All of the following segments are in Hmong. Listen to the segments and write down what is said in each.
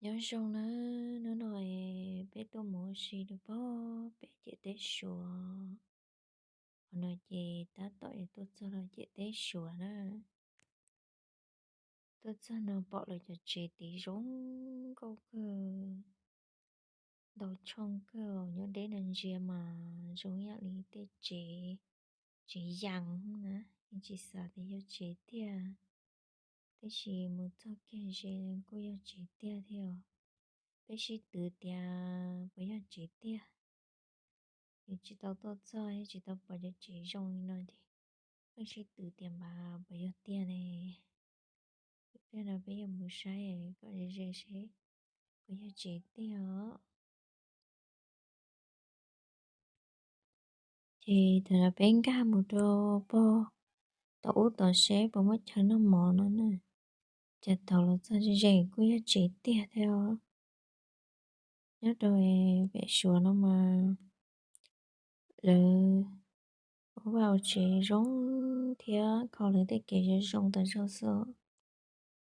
Nyob zoo na, hnub no peb tuaj mus ua si rau pem ciam teb Suav. Qhov no ces tab tom yuav tuaj txog rau ciam teb Suav na. Tuaj txog no pom lawv cov tsev tid zoo nkauj kawg, ntau tshooj kawg, nyob deb no ntsia mas zoo ib yam li tej tsev, tsev yas na, yeej tsis xav tias yog tsev tiag, tab sis mus txog kiag ze kuj yog tsev tiag thiab os. Peb sib twv tias puas yog tsev tiag, yus tsis tau tuaj txog thiab tsis tau pom cov tsev zoo li no ces pheej sib twv tias mas puas yog tiag ne. Ib pliag no peb yuav mus saib kom ze ze seb puas yog tsev tiag os. Ces thaum no peb nkag mus rau pem tom ub tod seb puas muaj chaw noj mov no na. Cas thaum los txog ze ze kuj yog tsev tiag thiab os. Nyob rau pem Suav no mas lawv ua vaj ua tsev zoo thiab kho lawv tej kev zoo zoo tas zog xwb.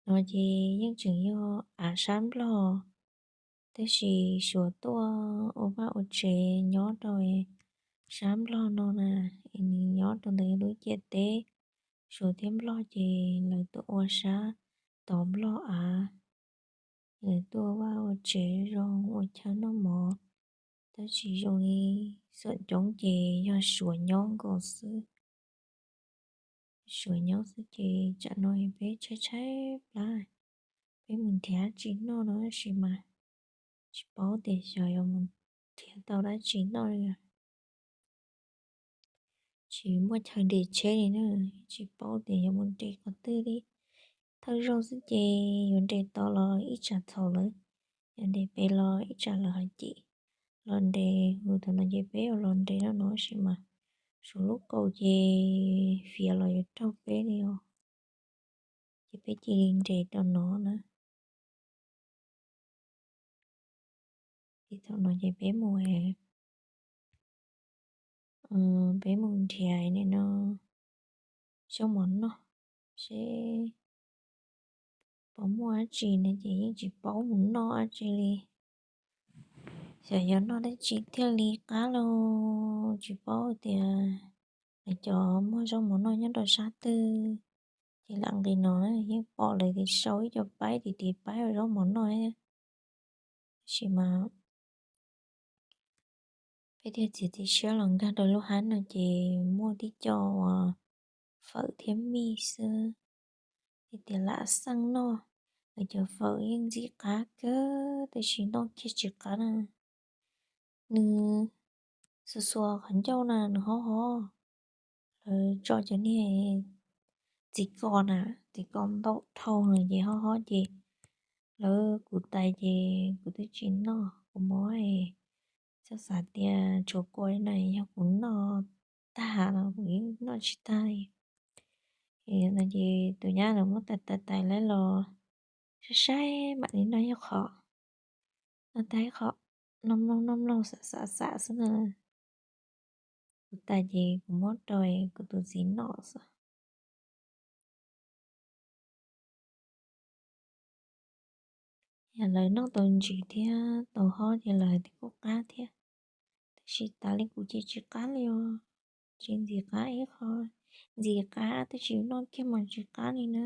No ces yeej tseem yog av sab Nplog, tab sis Suav tuaj ua vaj ua tsev nyob rau sab Nplog no na. Nws nyob rau ntawm lub ciam teb Suav thiab Nplog ces lawv tuaj ua sab tod Nplog av. Lawv tuaj ua vaj ua tsev zoo ua chaw noj mov, tab sis zoo li xom coob ces yog Suav nyob nkaus xwb. Suav nyob xwb ces tsam no peb tshaib tshaib plab, peb mus nrhiav dab tsi noj no tab sis mas tsis paub tias xyov yuav mus nrhiav tau dab tsi noj li. Tsis muaj chaw nres tsheb li na, tsis paub tias yuav mus nres qhov twg li. Thawj zaug xwb ces yuav nres tod los ib tsam txhaum lawv, yuav nres pem los ib tsam lawv hais cem. Los nres hu thaum no ces peb yuav los nres no no sis mas Suav lub kaus ces fiav los yuav raug peb li os. Ces peb cia li nres rau no na. Ces thaum no ces peb mus, peb mus nrhiav no zaub mov noj seb puas muaj dab tsi no ces yeej tsis paub mus noj dab tsi li. Xyov yuav noj dab tsi thiaj li qab lauj, tsis paub tias lawv cov muag zaub mov noj nyob rau sab twg. Ces lam nqis no yeej pom lawv tiv sau ib co paib tiv tiv paib ua zaub mov noj thiab. Tab sis mas peb thiaj txiav txim siab los nkag rau lub hab no ces muaj tib co uas fawm thiab mij xwb. Ces tias lam xaj noj, lawv cov fawm yeej ntxim qab kawg tab sis noj kiag tsis qab na. Nws xuas xuas qhov ncauj na nws hob hob. Lawv tso cov niag txiv kos na, txiv kos ntau dhau lawm ces hob hob ces lawv kuv tais ces kuv twb tsis noj, kuv mob. Txhob xav tias tshuav kua li no yog kuv noj tag los kuv yeej noj tsis tag li. No ces tus nyab lawv muab tais tais tais lawv los saib saib mam li noj ib qho. Noj tag ib qho, noj mloog noj mloog xam xam xam xwb na. Kuv tas ces kuv muab rau kuv tus txiv noj xwb. Yog lawv noj tau ntsis thiab tau hob ces lawv hais tias kuj qab thiab, tab sis tas li kuv ces tsis qab li os. Tsis ntxim qab ib qho, ntxim qab tab sis noj kiag mas tsis qab li na.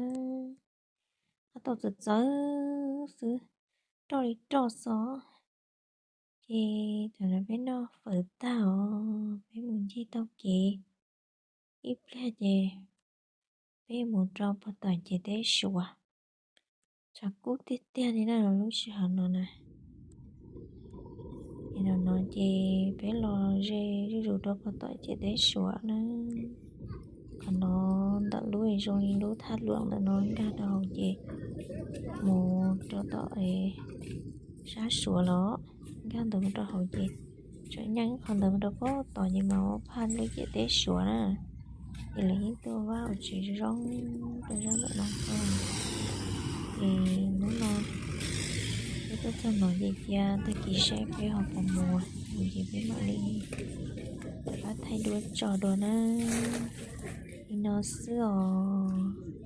Qab tau txawv txawv xwb, roj li roj xwb. Ces thaum no peb noj fawm tag os, peb mus ncig taug kev ib pliag ces peb mus rau puag tom ciam teb Suav. Tshav kub tiag tiag li na lub sij hawm no na. Ces no no ces peb los ze zuj zus rau puag tom ciam teb Suav na. Qhov no ntawm lub zoo li lub thaj luam ntawm no nkag rau hauv ces mus rau tom sab Suav los nkag ntawd mus rau hauv ces tseem nyeej ib qho ntawd mus rau puag tom ces mas ua phaj lub ciam teb Suav na. Ces lawv yeej tuaj ua vaj ua tsev zoo rau zaj ntawm no kawg. Ces hnub no peb tuaj txog no ces cia tag kis seb peb ho puas mus, mus ces peb mam li rov qab thaij duab tso dua na. Li no xwb os.